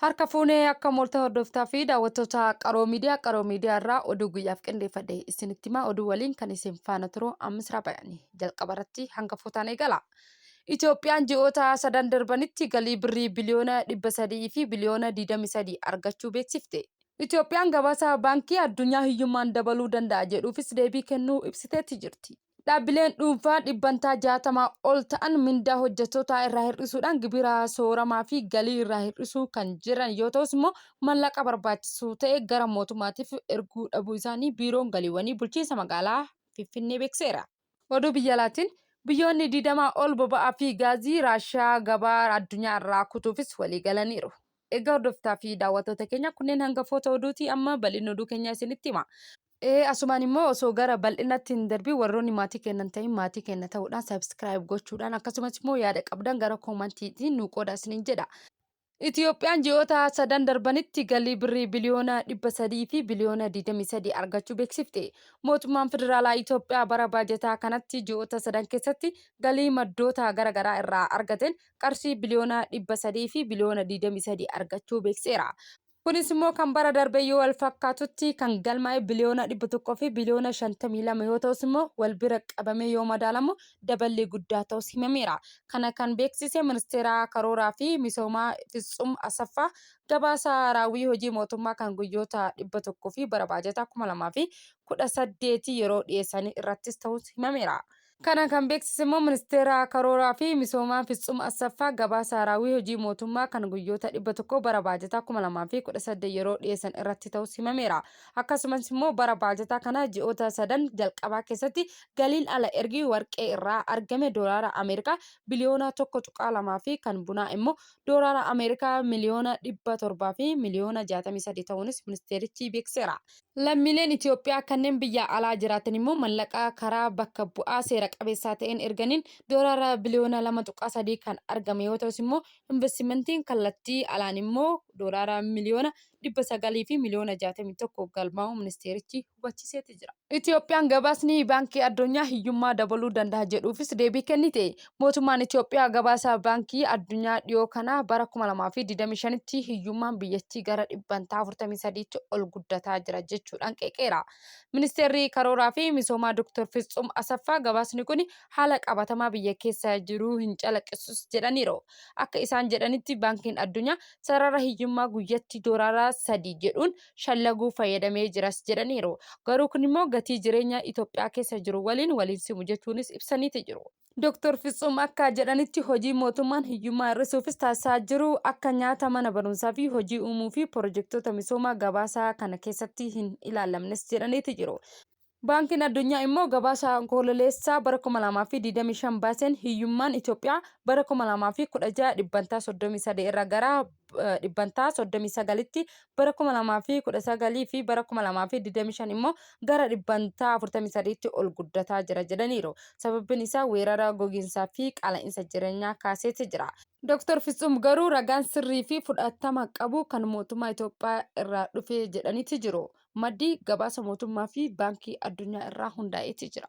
Harka fuunee akka mooltan hordoftaa fi daawwattoota Qaroo Miidiyaa. Qaroo Miidiyaa irraa oduu guyyaaf qindeeffadhe isinitti himaa. Oduu waliin kan isin faana turu Ammisraa Bayaanii. Jalqaba irratti hangafootaan eegala. Itoophiyaan ji'oota sadan darbanitti galii birrii biliyoona 300 fi biliyoona 23 argachuu beeksifte. Itoophiyaan gabaasa Baankii Addunyaa hiyyummaan dabaluu danda'a jedhuufis deebii kennuu ibsiteetti jirti. Dhaabbileen dhuunfaa dhibbantaa 60 ol ta'an mindaa hojjettootaa irraa hir'isuudhaan gibira sooramaa fi galii irraa hir'isuu kan jiran yoo ta'us immoo mallaqa barbaachisuu ta'e gara mootummaatiif erguu dhabuu isaanii Biiroon Galiiwwanii Bulchiinsa Magaalaa Finfinnee beekseera. Oduu biyya alaatiin biyyoonni 20 ol boba'aa fi gaazii Raashiyaa gabaa addunyaa irraa kutuufis waliigalaniiru. Egaa hordoftaa fi daawwattoota keenya kunneen hangafoota oduuti amma bal'inni oduu keenyaa isinitti hima. Asumaan immoo osoo gara bal'inatti hin darbiin warroonni maatii keenya hin ta'in maatii keenya ta'uudhaan subscribe gochuudhaan akkasumas immoo yaada qabdan gara koomantiitiin nu qooda isiniin jedha. Itiyoophiyaan ji'oota sadan darbanitti galii birrii biliyoona 300 fi biliyoona 23 argachuu beeksifte. Mootummaan Federaalaa Itoophiyaa bara baajataa kanatti ji'oota sadan keessatti galii maddoota gara garaa irraa argateen qarshii biliyoona 300 fi biliyoona 23 argachuu beekseera. Kunis immoo kan bara darbee yoo wal fakkaatutti kan galmaa'e biliyoona 100 fi biliyoona 52 yoo ta'us immoo wal bira qabamee yoo madaalamu daballii guddaa ta'us himameera. Kana kan beeksise Ministeera Karooraa fi Misoomaa Fitsum Asaffaa gabaasa raawwii hojii mootummaa kan guyyoota 100 fi bara baajataa 2018 yeroo dhiyeessanii irrattis ta'us himameera. Kana kan beeksise immoo Ministeera Karooraa fi Misoomaa Fitsum Assaffaa gabaasa raawwii hojii mootummaa kan guyyoota 100 bara baajataa 2018 yeroo dhiyeessan irratti ta'us himameera. Akkasumas immoo bara baajataa kana ji'oota sadan jalqabaa keessatti galiin ala ergii warqee irraa argame doolaara Ameerikaa biliyoona 1.2 fi kan bunaa immoo doolaara Ameerikaa miliyoona 700 fi miliyoona 63 ta'uunis ministeerichi beeksiseera. Lammiileen Itoophiyaa kanneen biyya alaa jiraatan immoo mallaqa karaa bakka bu'aa seera qabeessaa ta'een erganiin doolaara biliyoona 2.3 kan argame yoo ta'us immoo investimentiin kallattii alaan immoo doolaara miliyoona 900 fi miliyoona 61 galmaa'uu ministeerichi hubachiiseeti jira. Itoophiyaan gabaasni Baankii Addunyaa hiyyummaa dabaluu danda'a jedhuufis deebii kennite. Mootummaan Itoophiyaa gabaasa Baankii Addunyaa dhiyoo kana bara 2025tti hiyyummaan biyyattii gara dhibbantaa 43tti ol guddataa jira jechuudhaan qeeqeera. Ministeerri Karooraa fi Misoomaa Dr. Fitsum Asaffaa gabaasni kun haala qabatamaa biyya keessa jiruu hin calaqqisus jedhaniiru. Akka isaan jedhanitti Baankiin Addunyaa sarara hiyyummaa guyyatti doolaara 3 jedhuun shallaguu fayyadamee jiras jedhaniiru. Garuu kun immoo gatii jireenya Itoophiyaa keessa jiru waliin waliin simu jechuunis ibsaniiti jiru. Dr. Fitsum akka jedhanitti hojii mootummaan hiyyummaa hir'isuufis taasisaa jiru akka nyaata mana barumsaa fi hojii uumuu fi pirojektoota misoomaa gabaasa kana keessatti hin ilaalamnes jedhaniiti jiru. Baankiin Addunyaa immoo gabaasa Onkololeessaa bara 2025 baaseen hiyyummaan Itoophiyaa bara 2016 dhibbantaa 33 irraa gara dhibbantaa 39tti bara 2019 fi bara 2025 immoo gara dhibbantaa 43tti ol guddataa jira jedhaniiru. Sababbiin isaa weerara gogiinsaa fi qaala'insa jireenyaa kaaseeti jira. Dr. Fitsum garuu ragaan sirrii fi fudhatama qabu kan mootummaa Itoophiyaa irraa dhufe jedhaniiti jiru. Maddi gabaasa mootummaa fi Baankii Addunyaa irraa hundaa'eeti jira.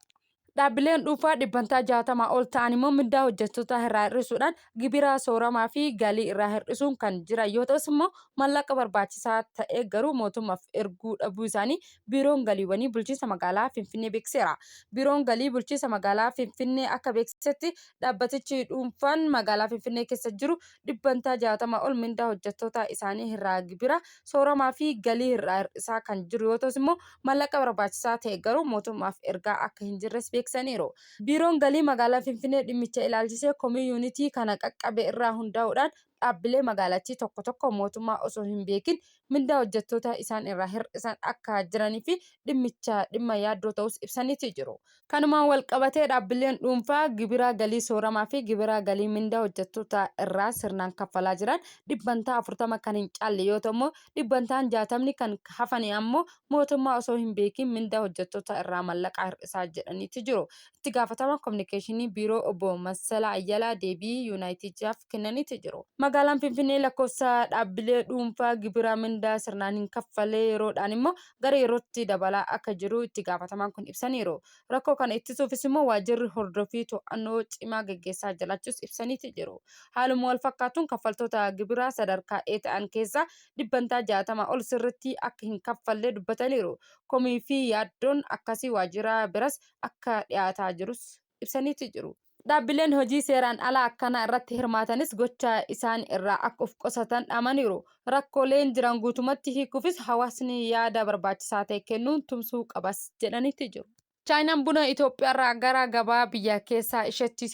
Dhaabbileen dhuunfaa dhibbantaa 60 ol ta'an immoo mindaa hojjettootaa irraa hir'isuudhaan gibira sooramaa fi galii irraa hir'isuun kan jiran yoo ta'us immoo mallaqa barbaachisaa ta'e garuu mootummaaf erguu dhabuu isaanii Biiroon Galiiwwanii Bulchiinsa Magaalaa Finfinnee beeksiseera. Biiroon Galii Bulchiinsa Magaalaa Finfinnee akka beeksisetti dhaabbatichi dhuunfaan magaalaa Finfinnee keessa jiru dhibbantaa 60 ol mindaa hojjettoota isaanii irraa gibira, sooramaa fi galii irraa hir'isaa kan jiru yoo ta'us immoo mallaqa barbaachisaa ta'e garuu mootummaaf ergaa akka hin jirres beeksisaniiru. Biiroon Galii Magaalaa Finfinnee dhimmicha ilaalchisee komii yuunitii kana qaqqabe irraa hundaa'uudhaan dhaabbilee magaalattii tokko tokko mootummaa osoo hin beekin mindaa hojjettoota isaan irraa hir'isan akka jiranii fi dhimmicha dhimma yaaddoo ta'us ibsaniiti jiru. Kanumaan walqabatee dhaabbileen dhuunfaa gibira galii sooramaa fi gibira galii mindaa hojjettoota irraa sirnaan kaffalaa jiran dhibbantaa 40 kan hin caalle yoo ta'u immoo dhibbantaan 60ni kan hafani ammoo mootummaa osoo hin beekin mindaa hojjettoota irraa mallaqa hir'isaa jedhaniiti jiru. jiru. Itti gaafatamaan kominikeeshinii biiroo obbo Massalaa Ayyalaa deebii Yuunaayitijaaf kennaniiti jiru. Magaalaan Finfinnee lakkoofsa dhaabbilee dhuunfaa gibira mindaa sirnaan hin kaffalee yeroodhaan immoo gara yerootti dabalaa akka jiru itti gaafatamaan kun ibsaniiru. Rakkoo kana ittisuufis immoo waajjirri hordoffii to'annoo cimaa geggeessaa jiraachuus ibsaniiti jiru. Haaluma wal fakkaatuun kaffaltoota gibiraa sadarkaa A ta'an keessaa dhibbantaa 60 ol sirriitti akka hin kaffalle dubbataniiru. Komii fi yaaddoon akkasii waajjira biras akka dhiyaataa jirus ibsaniiti jiru. Dhaabbileen hojii seeraan alaa akkanaa irratti hirmaatanis gocha isaan irraa akka of qusatan dhaamaniiru. Rakkooleen jiran guutumatti hiikuufis hawaasni yaada barbaachisaa ta'e kennuun tumsuu qabas jedhaniiti jiru. Chaayinaan buna Itoophiyaarraa gara gabaa biyya keessaa isheetti